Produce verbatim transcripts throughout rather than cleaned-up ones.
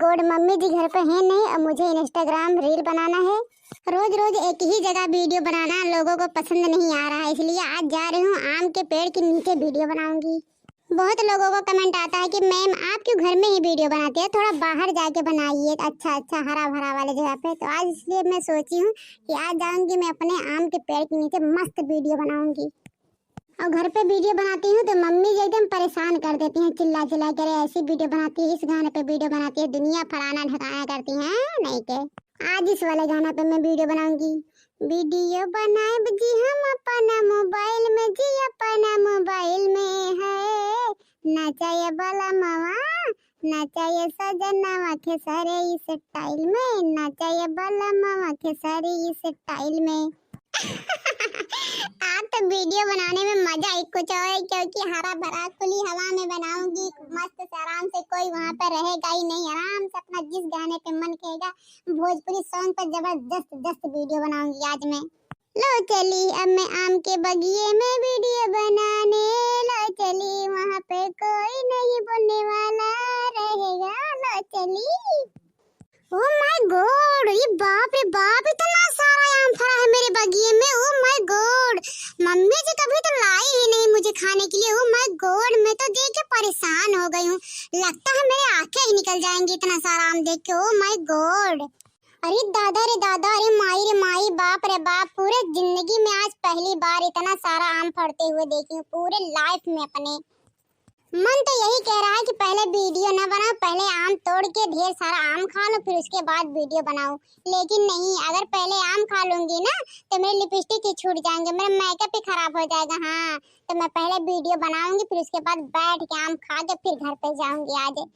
God, मम्मी जी घर पे हैं नहीं और मुझे Instagram reel बनाना है। रोज रोज एक ही जगह video बनाना लोगों को पसंद नहीं आ रहा है, इसलिए आज जा रही हूँ आम के पेड़ के नीचे video बनाऊंगी। बहुत लोगों का comment आता है कि मैम, आप क्यों घर में ही video बनाती है, थोड़ा बाहर जाके बनाइए, अच्छा अच्छा हरा भरा वाले जगह पे। तो आज इसलिए मैं सोची हूँ कि आज जाऊंगी मैं अपने आम के पेड़ के नीचे मस्त video बनाऊंगी। और घर पे video बनाती हूँ तो मम्मी जी एकदम परेशान कर देती हैं, चिल्ला चिल्ला के, "अरे ऐसी video बनाती है, इस गाने पे video बनाती है, दुनिया फलाना ढकाना करती हैं नहीं के।" आज इस वाले गाना पे मैं video बनाऊंगी। Video बनाएब जी हम अपना mobile में जी, अपना mobile में है। नाचा ये बलमवा, नाचा ये सजनवा, खेसारी style में, नाचा ये बलमवा, खेसारी style में। आज तो video बनाने में मजा ही कुछ और है, क्योंकि हरा भरा खुली हवा में बनाऊंगी, मस्त से आराम से, कोई वहाँ पर रहेगा ही नहीं, आराम से अपना जिस गाने पे मन कहेगा, भोजपुरी song पर जबरदस्त जस्त video बनाऊंगी आज मैं। लो चली अब मैं आम के बगिए में video बनाने, लो चली वहाँ पे कोई नहीं बोलने वाला रहेगा, लो चली। Oh my God, ये बाप रे बाप, इतना सारा आम फरा है मेरे बगिए में। Oh my God, मम्मी जी कभी तो लाई ही नहीं मुझे खाने के लिए। Oh my God, मैं तो देख के परेशान हो गई हूँ, लगता है मेरी आंखें ही निकल जाएंगी इतना सारा आम देख के। Oh my God, अरे दादा रे दादा, अरे माई रे माई, बाप रे बाप, पूरे जिंदगी में आज पहली बार इतना सारा आम फरते हुए देखी हूँ, पूरे life में अपने। मन तो यही कह रहा है कि पहले video ना बनाओ, पहले आम तोड़ के ढेर सारा आम खा लो, फिर उसके बाद video बनाओ। लेकिन नहीं, अगर पहले आम खा लूंगी ना तो मेरे lipstick ही छूट जाएंगे, मेरा makeup ही खराब हो जाएगा। हाँ, तो मैं पहले video बनाऊंगी, फिर उसके बाद बैठ के आम खा के फिर घर पे जाऊंगी आज।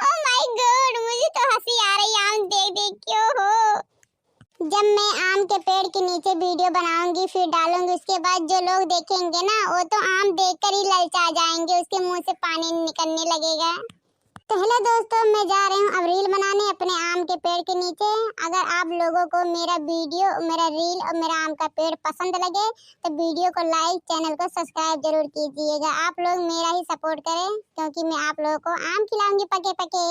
Oh my God, मुझे तो हंसी आ रही है आम देख देख के हो। जब मैं आम के पेड़ के नीचे video बनाऊंगी, फिर डालूंगी, उसके बाद जो लोग देखेंगे ना, वो तो आम देखकर ही ललचा जाएंगे, उसके मुंह से पानी निकलने लगेगा। तो hello दोस्तों, मैं जा रही हूँ अब reel बनाने अपने आम के पेड़ के नीचे। अगर आप लोगों को मेरा video, मेरा reel और मेरा आम का पेड़ पसंद लगे तो video को like, channel को subscribe जरूर कीजिएगा। आप लोग मेरा ही support करें, क्योंकि मैं आप लोगों को आम खिलाऊंगी पके पके।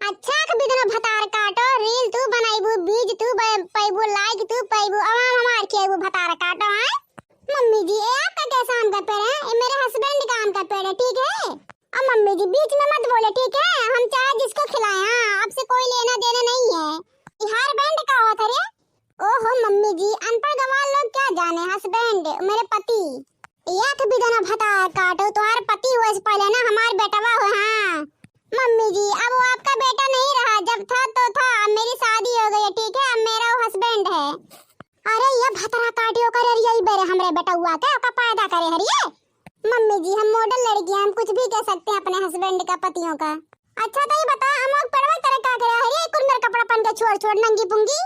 अच्छा, आँख बिदना भतार काटो, reel तू बनाइबू, views तू ब-, पाइबू, like तू पाइबू, आवाम हमार खियाइबू भतार काटो, हैं? मम्मी जी, ये आपका कैसा आम का पेड़ है? ये मेरे husband का आम का पेड़ है, ठीक है? अब मम्मी जी बीच में मत बोले, ठीक है? हम चाहे जिसको खिलाएं, हाँ, आपसे कोई लेना देना नहीं है। ये husband का होता रे? ओहो मम्मी जी, अनपढ़ गवार लोग क्या जाने, husband, मेरे पति। ये आँख बिदना भतार काटो, तुम्हारे पति हुए से पहले ना हमार बेटवा हो, हाँ। मम्मी जी, अब वो आपका बेटा नहीं रहा, जब था तो था, अब मेरी शादी हो गई है, ठीक है, अब मेरा वो husband है। अरे ये भतरा काटियो करे, अरे यही बेरे हमरे बेटउआ के ओका पैदा करे हरिये। मम्मी जी, हम model लड़की हैं, हम कुछ भी कह सकते हैं अपने husband का, पतियों का। अच्छा तो ये बता, हम लोग पेड़वा की तरह का करे हरिये, कुल मेरा कपड़ा पहन के छोड़ छोड़ नंगी पुंगी।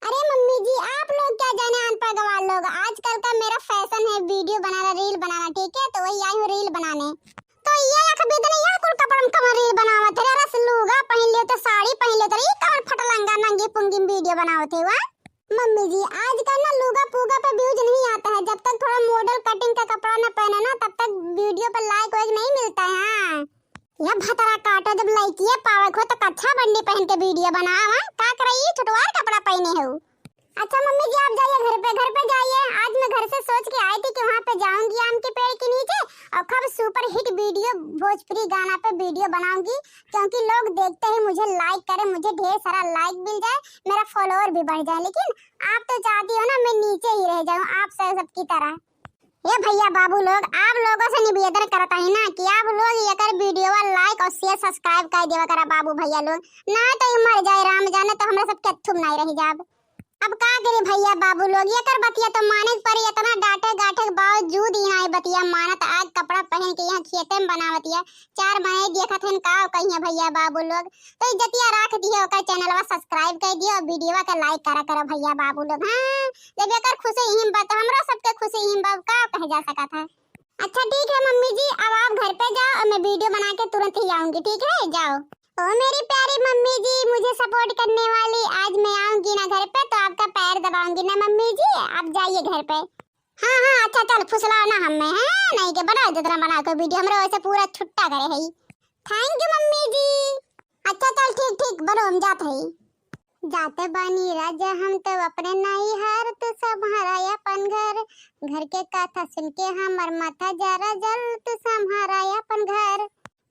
अरे मम्मी जी, आप लोग क्या जाने अनपढ़ गवार लोग, आजकल का मेरा fashion है video बनाना, reel बनाना, ठीक है, तो वही आई हूँ reel बनाने। तो ये आँख बिदना, यह कुल कपड़न कमर reel बनावत है, रस लूगा पहन लियो तो साड़ी पहन लियो तो ये कमर फटलंगा नंगी पुंगी video बनावत है वा। मम्मी जी, आजकल ना लूगा पूगा पे views नहीं आता है, जब तक थोड़ा model cutting का कपड़ा ना पहने ना, तब तक video पे like वाइक नहीं मिलता है। हाँ, यह भतरा काटो, जब लइकिए पावक हो तो कच्छा बंडी पहन के video बनावा, का करई छोटवार कपड़ा पहने हो। अच्छा मम्मी जी, आप जाइए घर पे, घर पे जाइए। आज मैं घर से सोच के आई थी कि वहाँ पे जाऊंगी आम के पेड़ के नीचे और खूब super hit video, भोजपुरी गाना पे video बनाऊंगी, क्योंकि लोग देखते ही मुझे like करें, मुझे ढेर सारा like मिल जाए, मेरा follower भी बढ़ जाए। लेकिन आप तो चाहती हो ना मैं नीचे ही रह जाऊं आप सब, सबकी तरह। ये भैया बाबू लोग, आप लोगों से निवेदन करता ही ना कि आप लोग एकर video like और share subscribe कर देवा करा बाबू भैया लोग, ना तो ये मर जाए राम जाने तो हमरा सबके अथुम नहीं रह जाब। अब का करे भैया बाबू लोग, एकर बतिया तो माने के पड़ी, इतना डांटे गांठे के बावजूद ही ना ये बतिया मानत। आज कपड़ा पहन के यहाँ खेते में बनावतिया, चार मने देखत हन का कहिए भैया बाबू लोग। तो इज्जतिया राख दिए, ओकर channelवा subscribe कर दियो और videoवा के like करा करो भैया बाबू लोग। हाँ, जब एकर खुशी इहिम बा तो हमरो सबके खुशी इहिम बा, का कहे जा सकत है। अच्छा ठीक है मम्मी जी, अब आप घर पे जाओ और मैं video बना के तुरंत ही आऊंगी, ठीक है? जाओ। ओ मेरी प्यारी मम्मी जी, मुझे support करने वाली, आज मैं आऊंगी ना घर पे तो आपका पैर दबाऊंगी ना मम्मी जी, आप जाइए घर पे। हाँ हाँ, अच्छा चल फुसलाओ ना हमें, हैं? नहीं के बनाओ जितना बनाओ कोई video, हमरे वैसे पूरा छुट्टा करे है। Thank you मम्मी जी। तो हम जात हई। जाते बानी राजा हम तो अपने नैहर, तू संभारा अपन घर। घर के कथा सुन के हमर माथा जरा जल, तू संभारा अपन घर।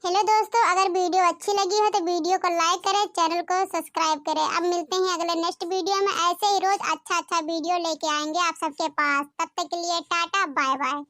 हेलो दोस्तों, अगर वीडियो अच्छी लगी हो तो वीडियो को लाइक करें, चैनल को सब्सक्राइब करें। अब मिलते हैं अगले नेक्स्ट वीडियो में। ऐसे ही रोज अच्छा अच्छा वीडियो लेके आएंगे आप सबके पास। तब तक के लिए टाटा बाय बाय।